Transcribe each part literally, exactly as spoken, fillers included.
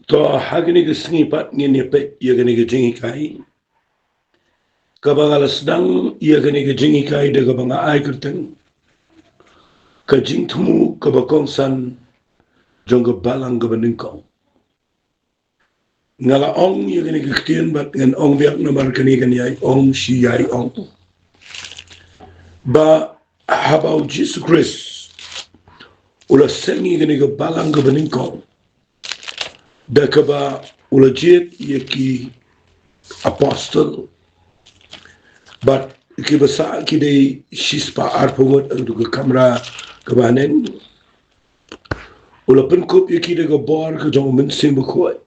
To, ha kane ka sngi pat ngin ïa peit ïa kane ka jinghikai. Kaba nga la sdang ïa kane ka jinghikai da kaba nga ai kyrteng, ka jingthmu kaba kongsan jong ka balang kaba nyngkong. Nga la ong ïa kane ka ktien bad ngan ong biang namar kane kan ïai ong shi ïai ong. Ba haba u Jisu Khrist u la seng ïa kane ka balang kaba nyngkong, da kaba u la jied ïa ki apostol. Bad kiba sah ki dei shispah arphew ngut, hangto ka kamra kaba hynnin. U la pynkup ïa ki da ka bor ka jong u Mynsiem Bakhuid.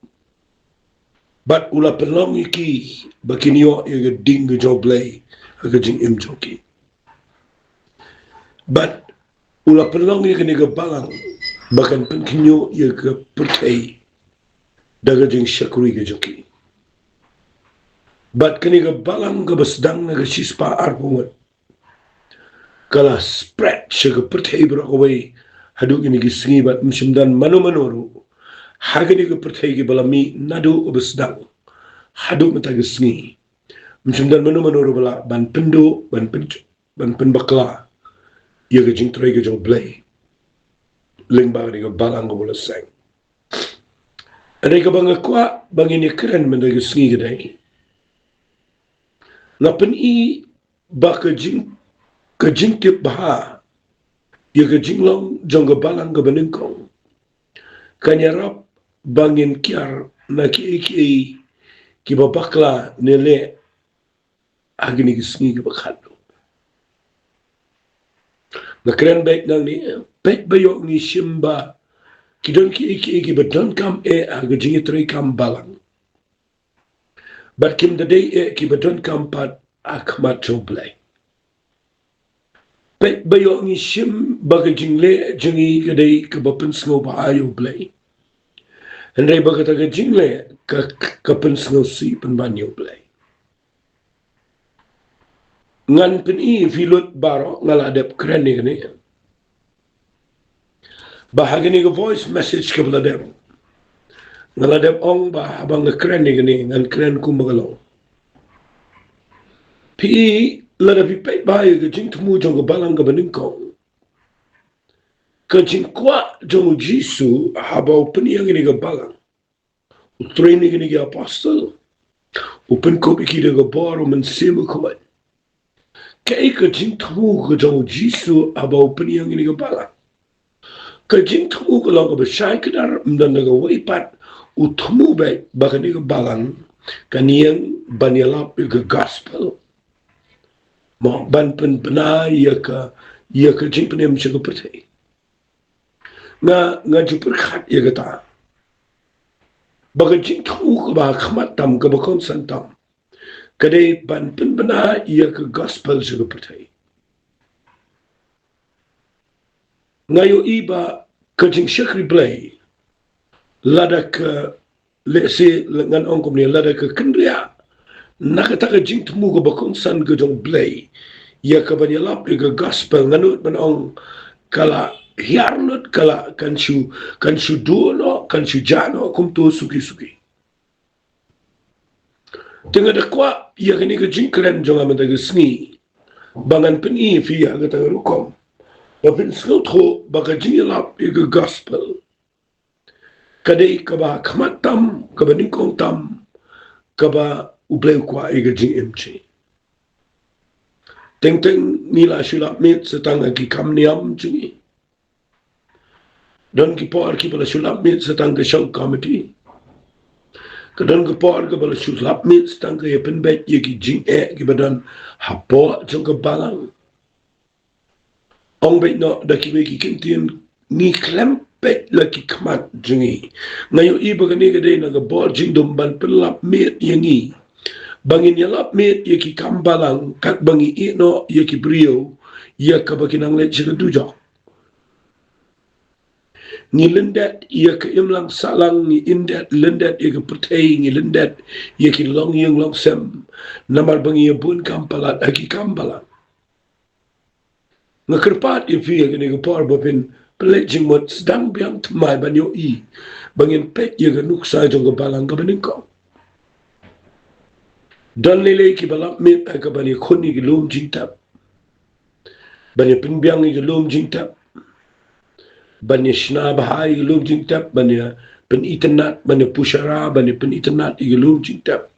Bad u la pynlong ïa ki ba kin ïoh ïa ka ding ka jong u Blei ha ka jingim jong ki. Bad u la pynlong ïa kane ka balang ba kan pynkhynñiuh ïa ka pyrthei da ka jingshakri ka jong ki. Bad kane ka balang kaba sdang na ka shispah arphew ngut, ka la spread sha ka pyrthei baroh kawei haduh kine ki sngi, bad ym shym don mano mano ruh ha kane ka pyrthei kiba la mih naduh kaba sdang haduh mynta ka sngi. Ym shym don mano mano ruh ba lah ban pynduh, ban pyn, ban pynbakla ïa ka jingtrei ka jong u Blei lyngba kane ka balang kaba u la seng. Hynrei kaba nga kwah ba ngin ïa kren mynta ka sngi ka dei, nga pyni ba ka jing, ka jingtip bha ïa ka jinglong jong ka balang kaba nyngkong kan ïarap ba ngin kiar na kiei kiei kiba bakla ne leh ha kine ki sngi kiba khatduh. Nga kren beit nangne, peit ba ïoh ngi shim ba ki don kiei kiei kiba donkam eh ha ka jingïatreikam balang. Bad kim da dei eh kiba donkam pat ha khmat jong u Blei. Peit ba ïoh ngi shim ba ka jingleh jong ngi ka dei kaba pynsngewbha ïa u Blei. Hynrei ba kata ka jingleh ka, ka pynsngewsih pynban ïa u Blei. Ngan pyni ïa phi lut baroh, nga la dep kren ïa kane. Ba ha kane ka voice message kaba la dep, nga la dep ong ba haba nga kren ïa kane ngan kren kumba ka long. Phi, lada phi peit bha ïa ka jingthmu jong ka balang kaba nyngkong, ka jingkwah jong u Jisu haba u pynïeng ïa kane ka balang, u train ïa kine ki apostol, u pynkup ïa ki da ka bor u Mynsiem Bakhuid. Kaei ka jingthmu ka jong u Jisu haba u pynïeng ïa kane ka balang? Ka jingthmu ka long kaba shai kdar, ym don da kawei pat. U thmu beit ba kane ka balang kan ïeng ban ïalap ïa ka gospel. Mo, ban pynbna ïa ka, ïa ka jingpynim sha ka pyrthei. Nga, nga ju pyrkhat ïa kata. Ba ka jingthmu kaba ha khmat tam, kaba kongsan tam, ka dei ban pynbna ïa ka gospel sha ka pyrthei. Nga ïohi ba ka jingshakri Blei, lada ka, lehse, ngan ong kumne, lada ka kynriah na kata ka jingthmu kaba kongsan ka jong u Blei ïa ka ban ïalap ïa ka gospel, ngan nud ban ong ka la hiar lut, ka la kan shu, kan shu duh noh, kan shu jah noh kumto suki suki. Te nga da kwah ïa kane ka jingkren jong nga mynta ka sngi ba ngan pyni ïa phi ha kata ka rukom ba phin sngewthuh ba ka jingïalap ïa ka gospel ka dei kaba ha khmat tam, kaba nyngkong tam, kaba u Blei u kwah ïa ka jingim jong ngi. Teng teng ngi la shu lap miet sa tang ha ki kam niam jong ngi. Don ki por kiba la shu lap miet sa tang ka shong komiti. Ka don ka por kaba la shu lap miet sa tang ka ïa pynbeit ïa ki jingeh kiba don hapoh jong ka balang. Ong beit noh da kiwei ki ktien, ngi khlem peit la ki khmat jong ngi. Nga ïohi ba kane ka dei na ka bor jingdum ban pynlap miet ïa ngi ba ngin ïalap miet ïa ki kam balang katba ngi ïeh noh ïa ki briew ïa kaba ki nang leit sha ka dujok. Ngi lyndet ïa ka imlang sahlang, ngi indet, lyndet ïa ka pyrthei, ngi lyndet ïa ki longïing longsem, namar ba ngi ïa bun kam palat ha ki kam balang. Nga kyrpad ïa phi ha kane ka por ba phin pynleit jingmut sdang biang thymmai ban ïohi ba ngin peit ïa ka nuksa jong ka balang kaba nyngkong. Don lei lei kiba lap miet ha kaban ïakhun ïa ki lum jingtep, ban ïapynbiang ïa ki lum jingtep, ban ïashna bha ïa ki lum jingtep, ban ïapynitynnad, ban ïapushara, ban ïapynitynnad ïa ki lum jingtep.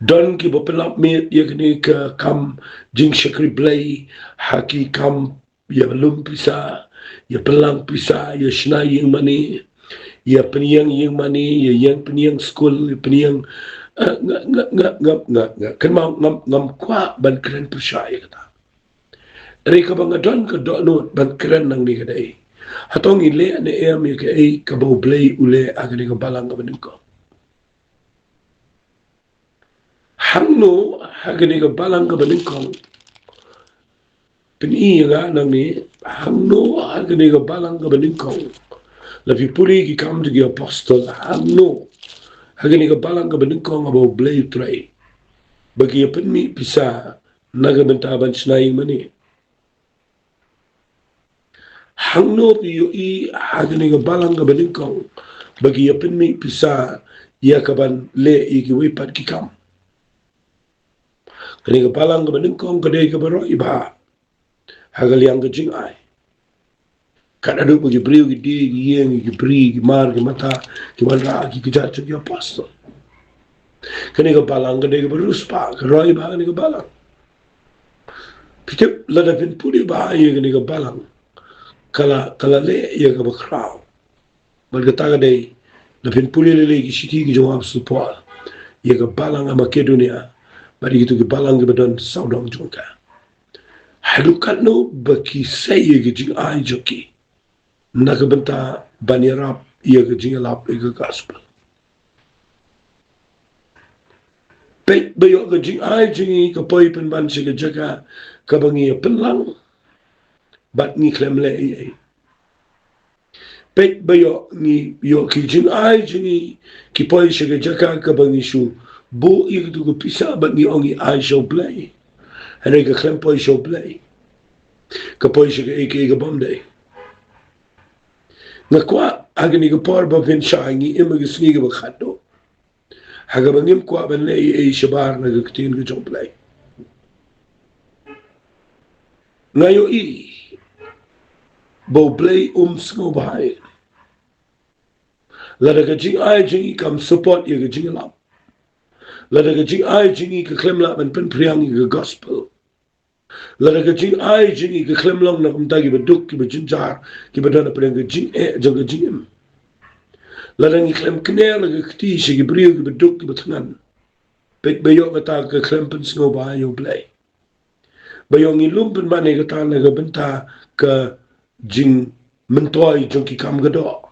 Don kiba pynlap miet ïa kane ka kam jingshakri Blei ha ki kam ïa lum pisa, ïa pynlang pisa, ïa shna ïing mane, ïa pynïeng ïing mane, ïa ïeng pynïeng skul, ïa pynïeng, eh, nga, nga, nga, nga, nga, nga. Kynmaw ngam, ngam kwah ban kren pyrshah ïa kata. Hynrei kaba nga don ka dohnud ban kren nangne ka dei, hato ngi leh ne em ïa kaei kaba U Blei u leh ha kane ka balang kaba nyngkong? Hangno ha kane ka balang kaba nyngkong? Pyni ïa nga nangne, hangno ha kane ka balang kaba nyngkong? La phi pule Ki Kam jong ki Apostol, hangno ha kane ka balang kaba nyngkong haba U Blei u trei ba ki ïapynmih pisa na ka bynta ban shna ïing mane? Hangno phi ïohi ha kane ka balang kaba nyngkong ba ki ïapynmih pisa ïa kaban leh ïa kiwei pat ki kam? Kane ka balang kaba nyngkong ka dei kaba roi bha ha ka liang ka jingai. Kat haduh ba ki briew ki die, ki ïeng, ki bri, ki mar, ki mata, ki wanrah, ki kjat jong ki apostol. Kane ka balang ka dei kaba riewspah, ka roi bha kane ka balang. Phi tip, lada phin pule bha ïa kane ka balang, ka la, ka la leh ïa kaba khraw. Bad kata ka dei, lada phin pule lei lei ki shithi ki jong u Apostol Paul ïa ka balang ha Makedonia bad ïa kito ki balang kiba don sawdong jong ka, haduh katno ba ki sei ïa ka jingai jong ki na ka bynta ban ïarap ïa ka jingïalap ïa ka gospel. Peit ba ïoh ka jingai jong ngi ka poi pynban sha ka jaka kaba ngi ïa pynlang bad ngi khlem leh ei ei. Peit ba ïoh ngi, ïoh ki jingai jong ngi ki poi sha ka jaka kaba ngi shu buh ïa kito ki pisa bad ngi ong ngi ai sha U Blei, hynrei ka khlem poi sha U Blei, ka poi sha kaei kaei ka bym dei. Nga kwah ha kane ka por ba phin shai, ngi im ha ka sngi kaba khatduh ha kaba ngim kwah ban leh ei ei shabar na ka ktien ka jong U Blei. Nga ïohi ba U Blei um sngewbha lada ka jingai jong ngi kam support ïa ka jingïalap, lada ka jingai jong ngi ka khlem lah ban pynphriang ïa ka gospel, lada ka jingai jong ngi ka khlem long na ka bynta kiba duk, kiba jynjar, kiba don hapdeng ka jingeh jong ka jingim, lada ngi khlem kner la ka kti sha ki briew kiba duk, kiba thngan, peit ba ïoh kata ka khlem pynsngewbha ïa U Blei. Ba ïoh ngi lum pynban ïa kata na ka bynta ka jingmyntoi jong ki kam ka doh,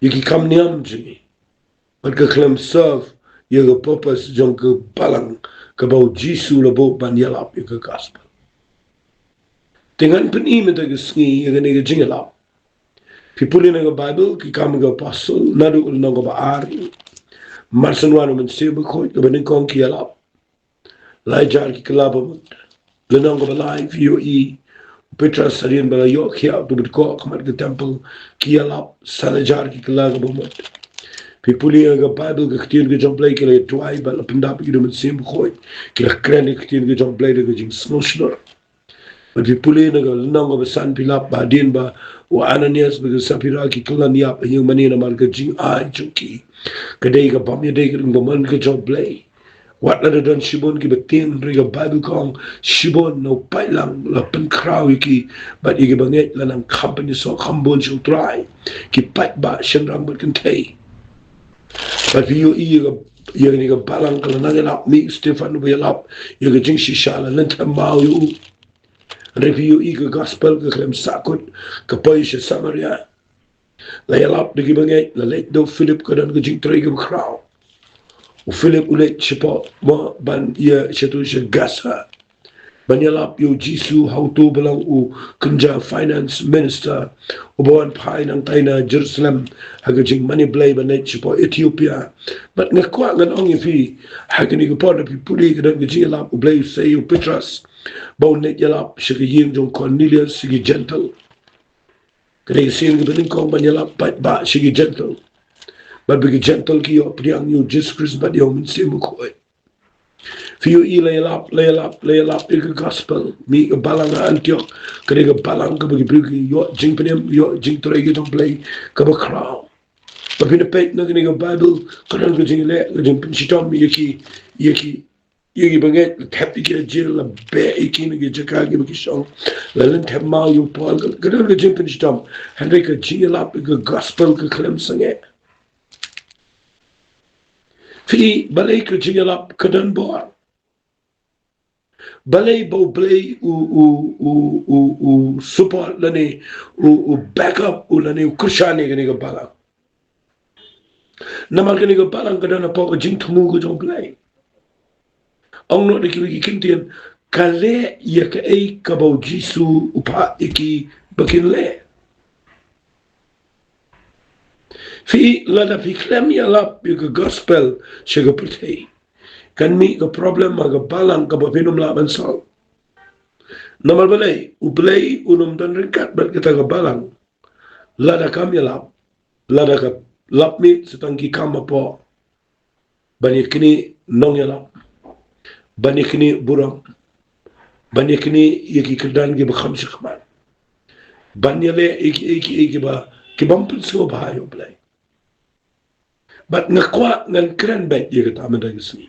ïa ki kam niam jong ngi, bad ka khlem serve ïa ka purpose jong ka balang kaba U Jisu u la buh ban ïalap ïa ka gospel. Te ngan pyni mynta ka sngi ïa kane ka jingïalap. Phi pule na ka Baibl, Ki Kam ki Apostol, naduh lynnong kaba ar, mar shen wan u Mynsiem Bakhuid, kaba nyngkong ki ïalap. Lai hajar ki kylla ba mut. Lynnong kaba lai phi ïohi u Petros hadien ba la ïoh khiah u to bad koh ha khmat ka temple, ki ïalap san hajar ki kylla kaba mut. Phi pule ha ka Baibl, ka ktien ka jong U Blei, ki la ïa duwai bad la pyndap ïa u Mynsiem Bakhuid, ki la kren ïa ka ktien ka jong U Blei da ka jingsngewshlur. Bad phi pule na ka lynnong kaba san, phi lap ba hadien ba u Ananias bad ka Saphira ki kylla ban ïap ha ïing mane namar ka jingai jong ki, ka dei ka bym ïadei ka ring bymman ka jong U Blei. Wat la da don shibun kiba tieng, hynrei ka Baibl ka ong shibun na u paidlang la pynkhraw ïa ki, bad ïa kiba ngeit la nang kham pynïasoh kham bun sha U Trai, ki paidbah shynrang bad kynthei. Bad phi ïohi ïa ka, ïa kane ka balang ka la nang ïalap, mih u Stephan uba ïalap ïa ka jingshisha, la lynthem maw ïa u. Hynrei phi ïohi ka gospel ka khlem sahkut, ka poi sha Samaria. La ïalap da kiba ngeit, la leit da u Philip, ka don ka jingtrei kaba khraw. U Philip u leit shapoh, mo, ban ïa shato sha Gaza, ban ïalap ïa U Jisu ha uto uba long u kynja finance minister uba wan phai nangtai na Jerusalem ha ka jingmane Blei, ban leit shapoh Ethiopia. Bad nga kwah ngan ong ïa phi, ha kane ka por da phi pule ka don ka jingïalap, U Blei u sei ïa u Petros ba un leit ïalap sha ka ïing jong u Kornelius, sha ki Jentil. Ka dei ka sien kaba nyngkong ban ïalap paidbah sha ki Jentil. Bad ba ki Jentil ki ïoh pdiang ïa u Jisu Khrist bad ïa u Mynsiem Bakhuid. Phi ïohi la ïalap, la ïalap, la ïalap ïa ka gospel. Mih ka balang ha Antiok, ka dei ka balang kaba ki briew ki ïoh jingpynim, ïoh jingtrei ka jong U Blei kaba khraw. Ba phin peit na kane ka Baibl, ka don ka jingleh, ka jingpynshitom ïa ki, ïa ki, ïa ki bangeit, la thep ïa ki ha jel, la beh ïa ki na ki jaka kiba ki shong, la len thep maw ïa u Paul, ka, ka don ka jingpynshitom. Hynrei ka jingïalap ïa ka gospel ka khlem sangeh. Phi, balei ka jingïalap ka don bor? Balei ba U Blei u, u, u, u, u support lane u, u back up u lane u kyrshan ïa kane ka balang? Namar kane ka balang ka don hapoh ka jingthmu ka jong U Blei. Ong noh da kiwei ki ktien, ka leh ïa kaei kaba U Jisu u phah ïa ki ba kin leh. Phi, lada phi khlem ïalap ïa ka gospel sha ka pyrthei, kan mih ka problem ha ka balang kaba phin ym lah ban solve. Namar balei? U Blei un ym don ryngkat bad kata ka balang lada kam ïalap, lada ka lap miet sa tang ki kam hapoh ban ïa knieh nongïalap, ban ïa knieh burom, ban ïa knieh ïa ki kyrdan kiba kham shakhmat, ban ïaleh ïa ki, ïa ki, ïa kiba, ki bym pynsngewbha ïa U Blei. Bad nga kwah ngan kren beit ïa kata mynta ka sngi.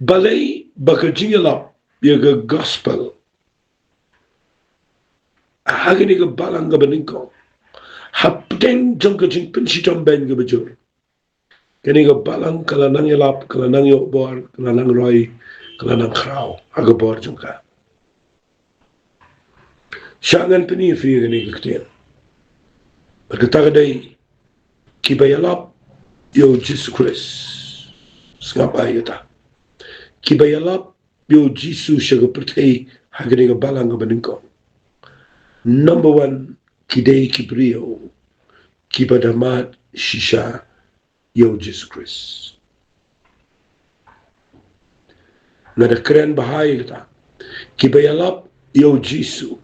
Balei ba ka jingïalap ïa ka gospel ha kane ka balang kaba nyngkong, hapdeng jong ka jingpynshitom beiñ kaba jur, kane ka balang ka la nang ïalap, ka la nang ïoh bor, ka la nang roi, ka la nang khraw ha ka bor jong ka. Shah ngan pyni ïa phi kane ka ktien. Bad kata ka dei kiba ïalap ïa U Jisu Khrist. Sngap bha ïa kata. Kiba ïalap ïa U Jisu sha ka pyrthei ha kane ka balang kaba nyngkong. Number one, ki dei ki briew kiba da mad shisha ïa U Jisu Khrist. Nga da kren bha ïa kata. Kiba ïalap ïa U Jisu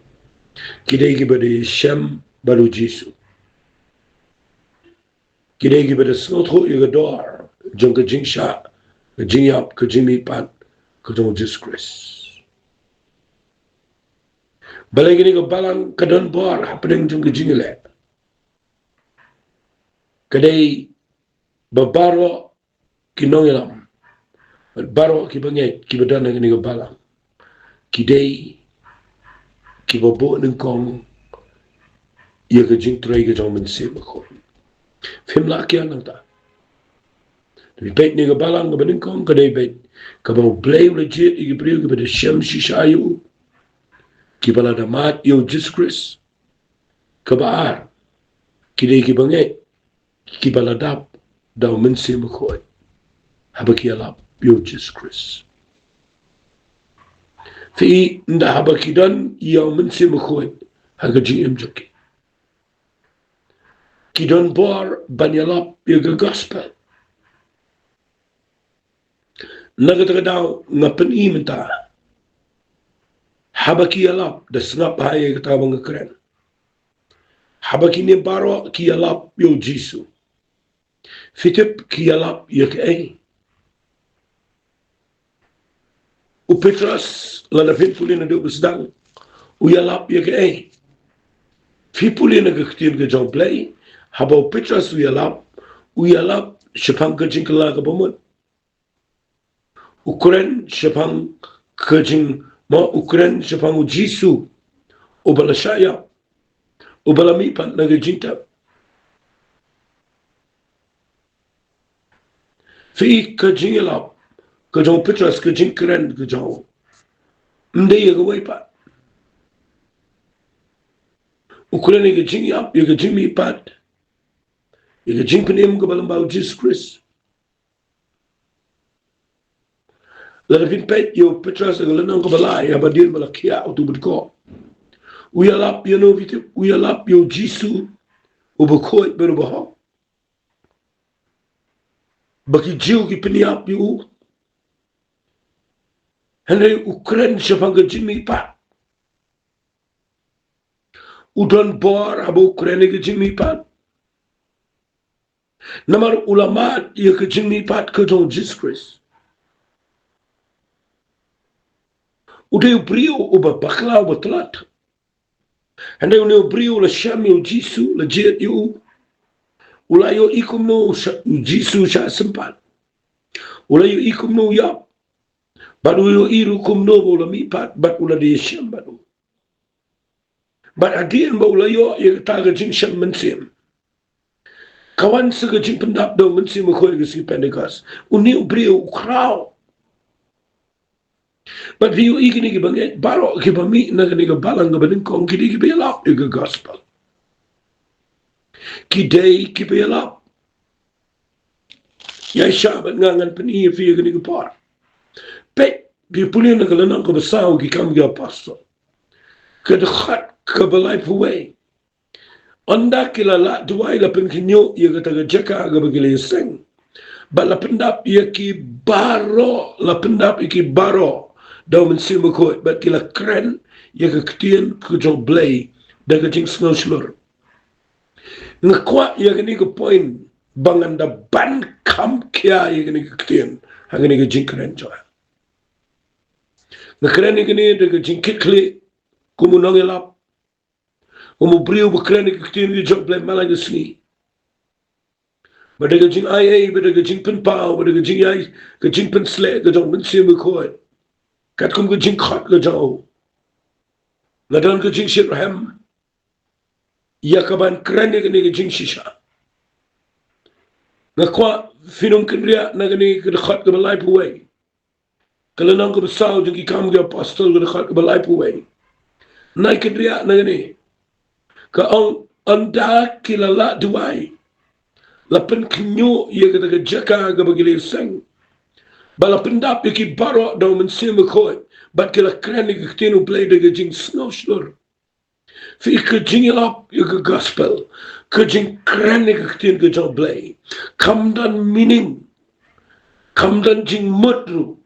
ki dei kiba da ïashem bad U Jisu. Ki dei kiba da sngewthuh ïa ka dor jong ka jingshah, ka jingïap, ka jingmihpat ka jong U Jisu Khrist. Balei kane ka balang ka don bor hapdeng jong ka jingïaleh? Ka dei ba baroh ki nongïalam bad baroh ki bangeit kiba don ha kane ka balang ki dei kiba buh nyngkong ïa ka jingtrei ka jong U Mynsiem Bakhuid. Phim lah kiar nangta. Te phi peit, kane ka balang kaba nyngkong ka dei beit kaba U Blei u la jied ïa ki briew kiba da shem shisha ïa u, kiba la da mad ïa U Jisu Khrist. Kaba ar, ki dei ki bangeit kiba la dap da U Mynsiem Bakhuid haba ki ïalap ïa U Jisu Khrist. Phi i, ynda haba ki don ïa U Mynsiem Bakhuid ha ka jingim jong ki, ki don bor ban ïalap ïa ka gospel. Na kata ka daw nga pyni mynta, haba ki ïalap, da sngap bha ïa kata ba nga kren. Haba kine baroh ki ïalap ïa U Jisu, phi tip ki ïalap ïa kaei? U Petros, lada phin pule naduh ba sdang, u ïalap ïa kaei? Phi pule na ka ktien ka jong U Blei, haba u Petros u ïalap, u ïalap shaphang ka jingkylla kaba mut. U kren shaphang ka jing, mo, u kren shaphang U Jisu uba la shah ïap, uba la mihpat na ka jingtep. Phi i, ka jingïalap ka jong u Petros, ka jingkren ka jong u, ym dei ïa kawei pat. U kren ïa ka jingïap, ïa ka jingmihpat, ïa ka jingpynim kaba lyngba U Jisu Khrist. Lada phin peit ïa u Petros ha ka lynnong kaba lai, haba dien ba la khiah utu u bynkoh, u ïalap ïa uno, phi tip? U ïalap ïa U Jisu uba khuid bad uba hok, ba ki Jiw ki pynïap ïa u. Hynrei u kren shaphang ka jingmihpat. u don bor haba u kren ïa ka jingmihpat. Namar u la mad ïa ka jingmihpat ka jong u Jisu Khrist. U dei u briew uba bakla, uba tlot. Hynrei une u briew u la shem ïa u Jisu, la jied ïa u. U la ïohi kumno u sha-, u Jisu u shah sympat. U la ïohi kumno u ïap. Bad u ïohi ruh kumno ba u la mihpat, bad u la dei shem bad u. Bad hadien ba u la ïoh ïa kata ka jingshem mynsiem, ka wan sa ka jingpyndap da u Mynsiem Bakhuid ha ka sngi Pentekost. Une u briew u khraw. Bad phi ïohi kine kiba ngeit baroh kiba mih na kane ka balang kaba nyngkong ki dei kiba ïalap ïa ka gospel. Ki dei kiba ïalap. Ïaishah bad nga ngan pyni ïa phi ïa kane ka por. Peit, phi pule na ka lynnong kaba saw Ki Kam ki Apostol, ka dkhot kaba laiphew wei. Ynda ki la lah duwai, la pynkhynñiuh ïa kata ka jaka kaba ki la ïaseng. Bad la pyndap ïa ki baroh, la pyndap ïa ki baroh da u Mynsiem Bakhuid, bad ki la kren ïa ka ktien ka jong u Blei da ka jingsngew shlur. Nga kwah ïa kane ka point ba ngan da ban kham khia ïa kane ka ktien ha kane ka jingkren jong nga. Nga kren ïa kane da ka jingkitkhlieh kum u nongïalap, kum u briew ba kren ïa ka ktien ka jong u Blei man la ka sngi. Bad da ka jingai ei, bad da ka jingpynpaw, bad da ka jingïai, ka jingpynsleh ka jong u Mynsiem Bakhuid, katkum ka jingkhot ka jong u, nga don ka jingshitrhem ïa ka ban kren ïa kane ka jingshisha. Nga kwah phin ym kynriah na kane ka dkhot kaba laiphew wei, ka lynnong kaba saw jong Ki Kam ki Apostol, ka dkhot kaba laiphew wei. Nai kynriah na kane. Ka ong, ynda ki la lah duwai, la pynkhynñiuh ïa kata ka jaka kaba ki la ïaseng. Bad la pyndap ïa ki baroh da u Mynsiem Bakhuid, bad ki la kren ïa ka ktien u Blei da ka jingsngew shlur. Phi, ka jingïalap ïa ka gospel, ka jingkren ïa ka ktien ka jong u Blei, kam don meaning, kam don jingmut ruh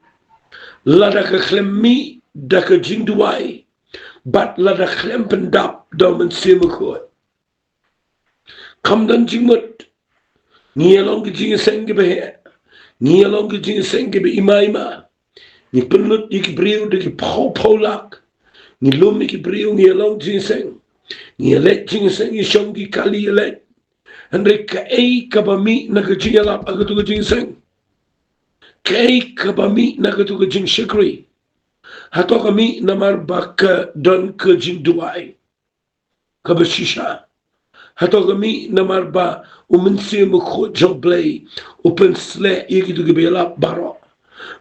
lada ka khlem mih da ka jingduwai, bad lada khlem pyndap da u Mynsiem Bakhuid. Kam don jingmut. Ngi ïa long ki jingïaseng kiba heh. Ngi ïa long ki jingïaseng kiba ima ima. Ngi pynlut ïa ki briew da ki phew phew lak. Ngi lum ïa ki briew, ngi ïa long jingïaseng. Ngi ïa leit jingïaseng, ngi shong ki kali ïa leit. Hynrei kaei kaba mih na ka jingïalap ha katu ka jingïaseng? Kaei kaba mih na katu ka jingshakri? Hato ka mih namar ba ka don ka jingduwai kaba shisha? Hato ka mih namar ba u Mynsiem Bakhuid jong u Blei u pynsleh ïa kitu kiba ïalap baroh,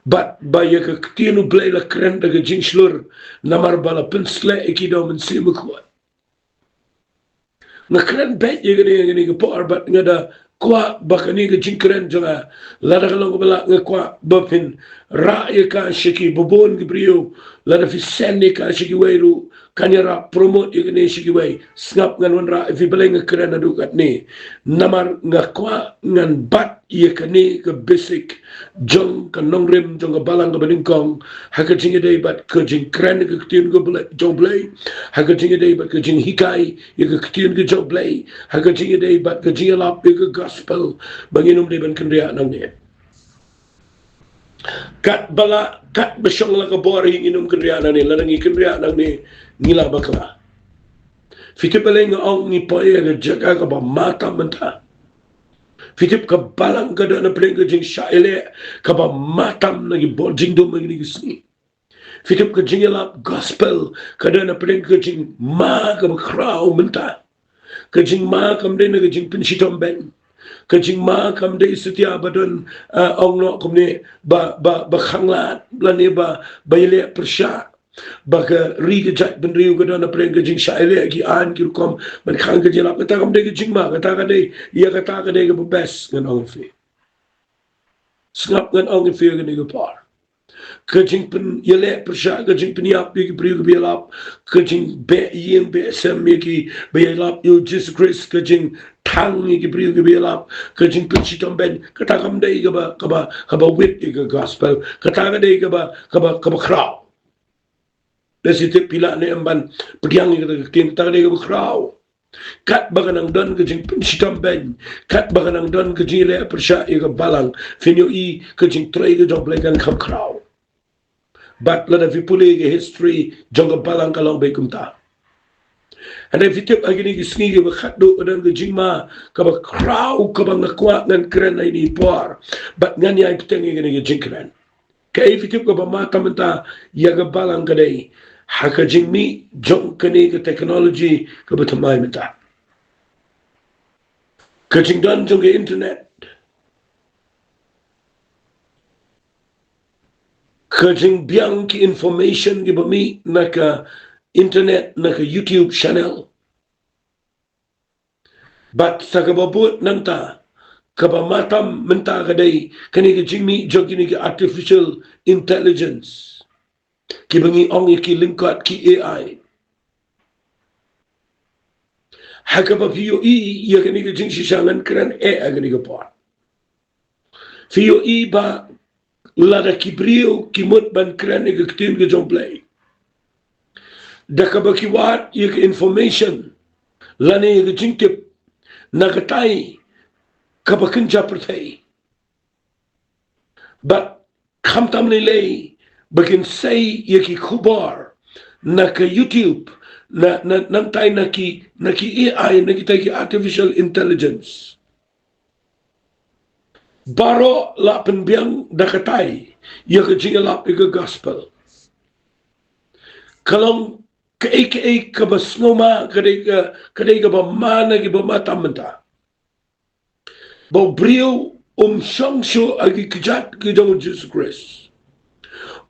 bad ba ïa ka ktien u Blei la kren da ka jingshlur, namar ba la pynsleh ïa ki da u Mynsiem Bakhuid? Nga kren beit ïa kane, ïa kane ka por, bad nga da kwah ba kane ka jingkren jong nga, lada ka long kaba lah, nga kwah ba phin rah ïa ka sha ki babun ki briew. Lada phi send ïa ka sha kiwei ruh, kan ïarap promote ïa kane sha kiwei. Sngap, ngan wanrah ïa phi balei nga kren haduh katne. Namar nga kwah ngan bat ïa kane ka basic jong ka nongrim jong ka balang kaba nyngkong, ha ka jingïadei bad ka jingkren ka ktien ka Blei, jong u Blei, ha ka jingïadei bad ka jinghikai ïa ka ktien ka jong u Blei, ha ka jingïadei bad ka jingïalap ïa ka gospel, ba ngin ym dei ban kynriah nangne. Katba la, katba shong la ka bor hi ngin ym kynriah nangne, lada ngi kynriah nangne ngi la bakla. Phi tip balei nga ong ngi poi ha ka jaka kaba ma tam mynta? Phi tip ka balang ka don hapdeng ka jingshah ïaleh kaba ma tam na ki bor jingdum ha kine ki sngi. Phi tip ka jingïalap gospel ka don hapdeng ka jingma kaba khraw mynta. Ka jingma kam dei na ka jingpynshitom beiñ. Ka jingma kam dei satia ba don, eh, ong noh kumne, ba, ba, ba khanglad lane ba, ba ïaleh pyrshah. Ba ka ri ka jaitbynriew ka don hapdeng ka jingshah ïaleh ki aiñ ki rukom ban khang ka jingïalap. Kata kam dei ka jingma, kata ka dei, ïa kata ka dei kaba best, ngan ong ïa phi. Sngap, ngan ong ïa phi ha kane ka por. Ka jingpynïaleh pyrshah, ka jingpynïap ïa ki briew kiba ïalap, ka jingbeh ïing beh sem ïa kiba ïalap ïa u Jisu Khrist, ka jingthang ïa ki briew kiba ïalap, ka jingpynshitom beiñ, kata kam dei kaba, kaba, kaba wit ïa ka gospel, kata ka dei kaba, kaba, kaba khraw. Lada phi tip phi lah ne em ban pdiang ïa kata ka ktien, kata ka dei kaba khraw. Katba ka nang don ka jingpynshitom beiñ, katba ka nang don ka jingleh pyrshah ïa ka balang, phin ïohi ka jingtrei ka jong U Blei kan kham khraw. Bad lada phi pule ka history jong ka balang ka long beit kumta. Hynrei phi tip ha kine ki sngi kiba khatduh ka don ka jingma kaba khraw kaba nga kwah ngan kren ha kine ki por. Bad ngan ïai bteng ïa kane ka jingkren. Kaei phi tip kaba ma tam mynta ïa ka balang ka dei ha ka jingmih jong kane ka technology kaba thymmai mynta. Ka jingdon jong ka internet. Ka jingbiang ki information kiba mih na ka internet, na ka YouTube channel. Bad sa kaba bud nangta, kaba ma tam mynta ka dei kane ka jingmih jong kine ki artificial intelligence, kiba ngi ong ïa ki lyngkot ki A I. Ha kaba phi ïohi ïa kane ka jingshisha ngan kren eh ha kane ka por. Phi ïohi ba lada ki briew ki mut ban kren ïa ka ktien ka jong U Blei, da kaba ki wad ïa ka information lane ïa ka jingtip na katai kaba kynja pyrthei. Bad khamtam lei lei ba kin sei ïa ki khubor na ka YouTube, na, na, nangtai na ki, na ki A I, na kitai ki artificial intelligence. Baroh la pynbiang da katai ïa ka jingïalap ïa ka gospel. Ka long kaei kaei kaba sngewma, ka dei ka, ka dei kaba ma na kiba ma tam mynta. Ba u briew um shong shuh ha ki kjat ki jong u Jisu Khrist.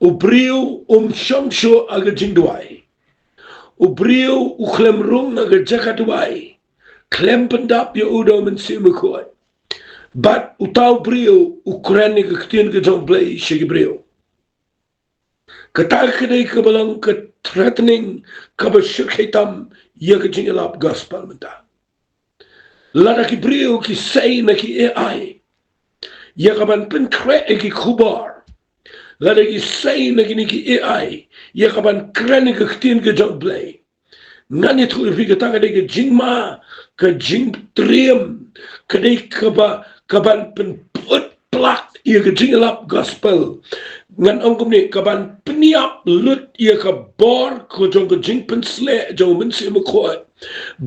U briew um shong shuh ha ka jingduwai. U briew u khlem rung ha ka jaka duwai. Khlem pyndap ïa u da u Mynsiem Bakhuid. Bad uta u briew u kren ïa ka ktien ka jong U Blei sha ki briew. Kata ka dei kaba long ka threatening kaba shyrkhei tam ïa ka jingïalap gospel mynta. Lada ki briew ki sei na ki A I ïa kaban pynkhreh ïa ki khubor, lada ki sei na kine ki A I ïa kaban kren ïa ka ktien ka jong U Blei, ngan ïathuh ïa phi kata ka dei ka jingma, ka jingtriem, ka dei kaba, kaban pynput plak ïa ka jingïalap gospel. Ngan ong kumne, kaban pynïap lut ïa ka bor ka jong ka jingpynsleh jong u Mynsiem Bakhuid.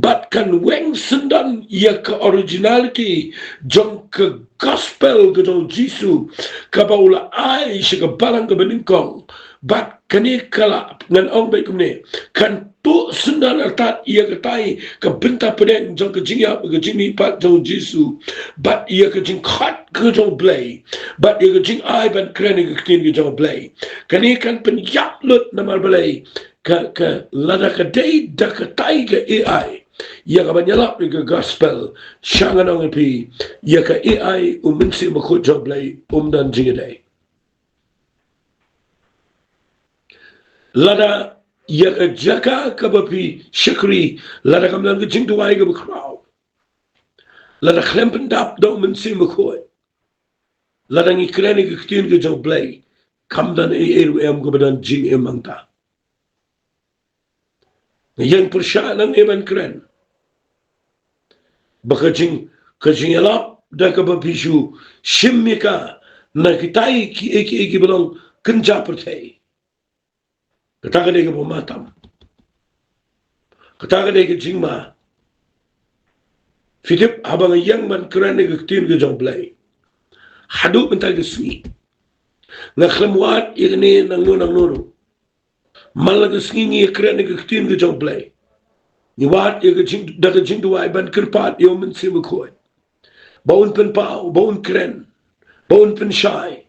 Bad kan weng syndon ïa ka originality jong ka gospel ka jong u Jisu, kaba u la ai sha ka balang kaba nyngkong. Bad kane ka la, ngan ong beit kumne, kan tuh syndon artat ïa katai ka bynta pdeng jong ka jingïap, ka jingmihpat jong u Jisu, bad ïa ka jingkhot ka jong U Blei, bad ïa ka jingai ban kren ïa ka ktien ka jong U Blei. Kane kan pynïap lut namar balei, ka, ka lada ka dei da katai ka A I ïa kaban ïalap ïa ka gospel, sha ngan ong ïa phi, ïa ka A I u Mynsiem Bakhuid jong U Blei um don jingïadei. Lada ïa ka jaka kaba phi shakri, lada kam don ka jingduwai kaba khraw, lada khlem pyndap da u Mynsiem Bakhuid, lada ngi kren ïa ka ktien ka jong U Blei, kam don ei ei ruh em kaba don jingim hangta. Nga ïeng pyrshah nangne ban kren ba ka jing, ka jingïalap da kaba phi shu shim ïa ka na kitai kiei kiei kiba long kynja pyrthei, kata ka dei kaba ma tam. Kata ka dei ka jingma. Phi tip, haba nga ïeng ban kren ïa ka ktien ka jong U Blei, haduh mynta ka sngi, nga khlem wad ïa kane nangno nangno ruh. Man la ka sngi ngi ïa kren ïa ka ktien ka jong U Blei, ngi wad ïa ka jing, da ka jingduwai ban kyrpad ïa u Mynsiem Bakhuid, ba un pynpaw, ba un kren, ba un pynshai,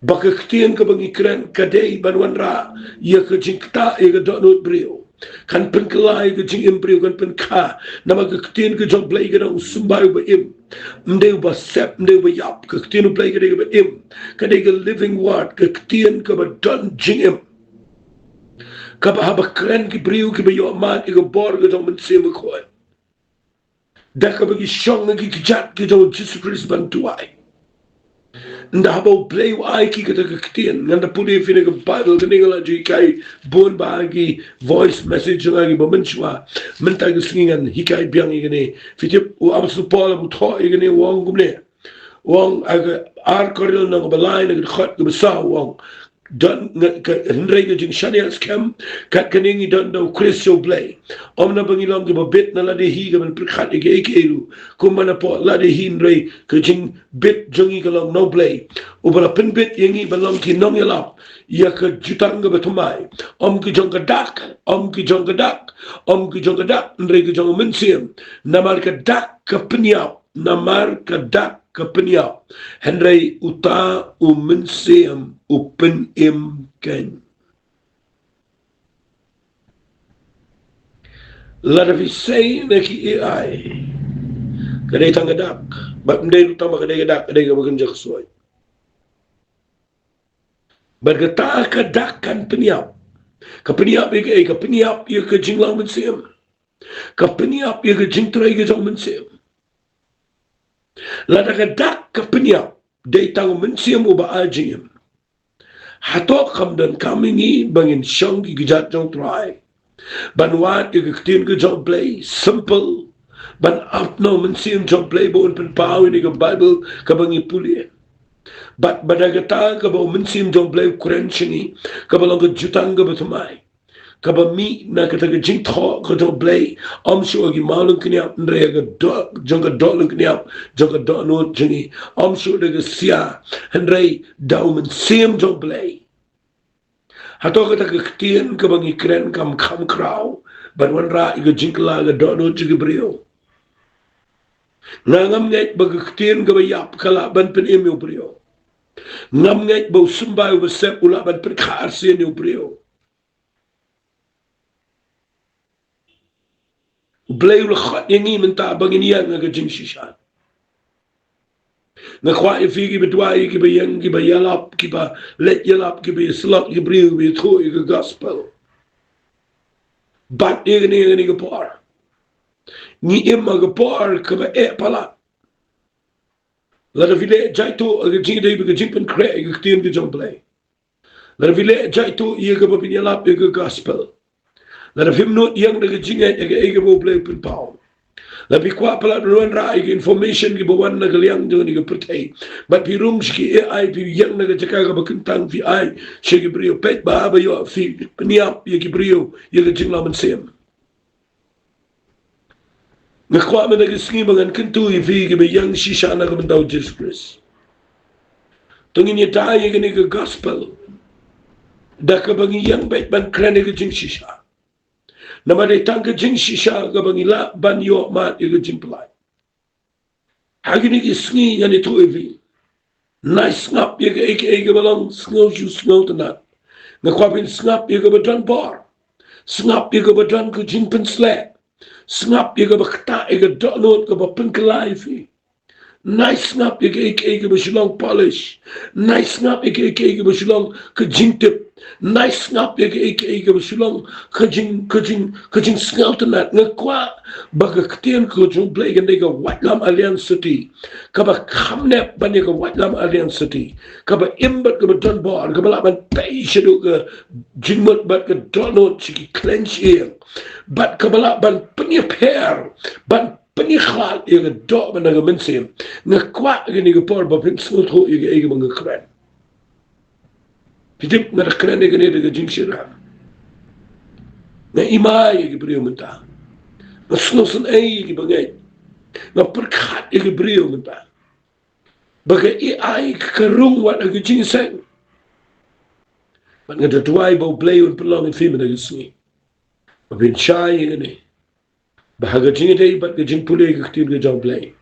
ba ka ktien kaba ngi kren ka dei ban wanrah ïa ka jingktah ïa ka dohnud briew, kan pynkylla ïa ka jingim briew, kan pynkha. Namar ka ktien ka jong U Blei ka dang u symbai uba im, ym dei uba sep, ym dei uba ïap. Ka ktien U Blei ka dei kaba im, ka dei ka living word, ka ktien kaba don jingim, kaba haba kren ki briew kiba ïoh mad ïa ka bor ka jong u Mynsiem Bakhuid, da kaba ki shong ha ki kjat ki jong u Jisu Khrist ban duwai, Nda haba U Blei u ai ki kata ka ktien, ngan da pule ïa phi na ka Bible, kane nga la ju hikai bun bha ha ki voice message jong nga kiba mynshuwa. Mynta ka sngi ngan hikai biang ïa kane. Phi tip, u Apostol Paul u thoh ïa kane, u ong kumne. U ong ha ka ar Korinth lynnong kaba lai, na ka dkhot kaba saw, u ong, don nga, ka, hynrei ka jingshaniah skhem kat kane ngi don da U Khrist sha U Blei. Ym naba ngi long kiba bit na lade hi, ka ban pyrkhat ïa kiei kiei ruh, kumba napoh lade hi, hynrei ka jingbit jong ngi ka long na U Blei, uba la pynbit ïa ngi ban long ki nongïalap ïa ka jutang kaba thymmai, ym ki jong ka dak, ym ki jong ka dak, ym ki jong ka dak, hynrei ki jong U Mynsiem. Namar ka dak ka pynïap, namar ka dak ka pynïap, hynrei uta U Mynsiem u pynim keiñ. Lada phi sei na ki A I, ka dei tang ka dak, bad ym dei ruh tang ba ka dei ka dak, ka dei kaba kynja ksuid. Bad kata ka dak kan pynïap. Ka pynïap ïa ka, eh, ka pynïap ïa ka jinglong mynsiem. Ka pynïap ïa ka jingtrei ka jong U Mynsiem. Lada ka dak ka pynïap, dei tang U Mynsiem uba ai jingim. Hato kam donkam ïa ngi ba ngin shong ki kjat jong U Trai, ban wad ïa ka ktien ka jong U Blei, simple, ban ap na U Mynsiem jong U Blei ba un pynpaw ïa kane ka Bible kaba ngi pule? Bad, bad da kata kaba U Mynsiem jong U Blei u kren sha ngi, kaba long ka jutang kaba thymmai, kaba mih na kata ka jingthoh ka jong U Blei. Ym shuh ha ki maw lyngkniap, hynrei ha ka doh, jong ka doh lyngkniap jong ka dohnud jong ngi. Ym shuh da ka sia, hynrei da U Mynsiem jong U Blei. Hato kata ka ktien kaba ngi kren kam kham khraw ban wanrah ïa ka jingkylla ka dohnud jong ki briew? Nga ngam ngeit ba ka ktien kaba ïap ka lah ban pynim ïa u briew. Ngam ngeit ba u symbai uba sep u lah ban pyrkhat arsien ïa u briew. U Blei u la khot ïa ngi mynta ba ngin ïeng ha ka jingshisha. Nga kwah ïa phi kiba duwai, kiba ïeng, kiba ïalap, kiba leit ïalap, kiba ïasyllok ïa ki briew, kiba ïathuh ïa ka gospel. Bad ïa kane, ïa kane ka por, ngi im ha ka por kaba eh palat. Lada phi leh jaituh ha ka jingïadei bad ka jingpynkhreh ïa ka ktien ka jong U Blei, lada phi leh jaituh ïa kaba phin ïalap ïa ka gospel, lada phim nud ïeng da ka jingngeit ïa kaei kaba U Blei u pynpaw, lada phi kwah palat ban wanrah ïa ka information kiba wan na ka liang jong kane ka pyrthei, bad phi rung sha ki A I, phi ïeng na ka jaka kaba kyntang, phi ai sha ki briew, peit ba haba ïoh phi pynïap ïa ki briew ïa ka jinglong mynsiem. Nga kwah mynta ka sngi ba ngan kyntu ïa phi kiba ïeng shisha na ka bynta U Jisu Khrist. To ngin ïada ïa kane ka gospel da kaba ngi ïeng beit ban kren ïa ka jingshisha. Namar dei tang ka jingshisha kaba ngi lah ban ïoh mad ïa ka jingpyllait. Ha kine ki sngi ngan ïathuh ïa phi. Nai sngap ïa kaei kaei kaba long sngewsih sngewtynnat. Nga kwah phin sngap ïa kaba don bor. Sngap ïa kaba don ka jingpynsleh. Sngap ïa kaba ktah ïa ka dohnud kaba pynkylla ïa phi. Nai sngap ïa kaei kaei kaba shu long polish. Nai sngap ïa kaei kaei kaba shu long ka jingtip. Nai sngap ïa kaei kaei kaba shu long ka jing, ka jing, ka jingsngewtynnat. Nga kwah ba ka ktien ka jong U Blei kan dei ka waitlam Alliance City kaba kham nep ban ïa ka waitlam Alliance City, kaba im bad kaba don bor, kaba lah ban tei shaduh ka jingmut bad ka dohnud sha ki khlaiñ shyieng, bad kaba lah ban pynïapher, ban pynïakhlad ïa ka doh bad na ka mynsiem. Nga kwah kane ka por ba phin sngewthuh ïa kaei kaba nga kren. Phi tip, nga da kren ïa kane da ka jingshit rang. Nga ïmai ïa ki briew mynta. Nga sngewsynei ïa kiba ngeit. Nga pyrkhat ïa ki briew mynta ba ka A I ka rung wat ha ka jingïaseng. Bad nga da duwai ba U Blei un pynlong ïa phi mynta ka sngi ba phin shai ïa kane, ba ha ka jingïadei bad ka jingpule ka ktien ka jong U Blei,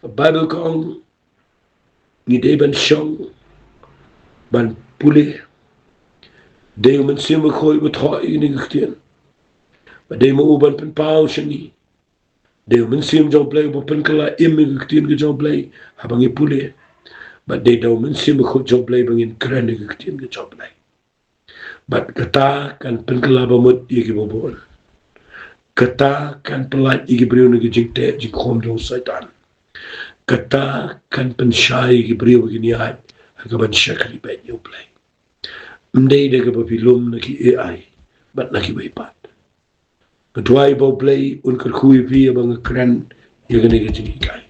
ka Baibl ka ong, ngi dei ban shong ban pule. Dei U Mynsiem Bakhuid uba thoh ïa kane ka ktien, ba dei ma u ban pynpaw sha ngi. Dei U Mynsiem jong U Blei uba pynkylla im ïa ka ktien ka jong U Blei haba ngi pule. Bad dei da U Mynsiem Bakhuid jong U Blei ba ngin kren ïa ka ktien ka jong U Blei. Bad kata kan pynkylla ba mut ïa kiba bun. Kata kan pyllait ïa ki briew na ka jingteh jingkhum jong u Soitan. Kata kan pynshai ïa ki briew ba kin ïaid ha kaban shakri bad ïa U Blei. Ym dei da kaba phi lum na ki A I bad na kiwei pat. Nga duwai ba U Blei un kyrkhu ïa phi ïa ba nga kren ïa kane ka jinghikai.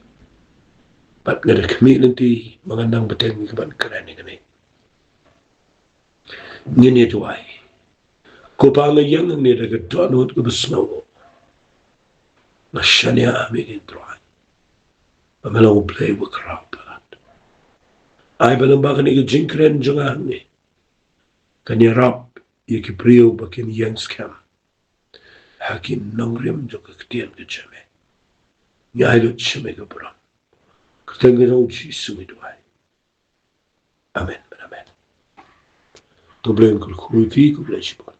Bad nga da khmih lynti ba ngan nang bteng ïa kaban kren ïa kane. Ngin ïa duwai. Ko Pa, nga ïeng hangne da ka dohnud kaba sngewbha. Nga shaniah ha me, ko Trai, ba me long U Blei uba khraw palat. Ai ba lyngba kane ka jingkren jong nga hangne, kan ïarap ïa ki briew ba kin ïeng skhem ha ki nongrim jong ka ktien ka jong me. Ngi ai lut sha me ka burom. Kyrteng ka jong U Jisu ngi duwai. Amen. Amen. To U Blei un kyrkhu ïa phi, khublei shibun.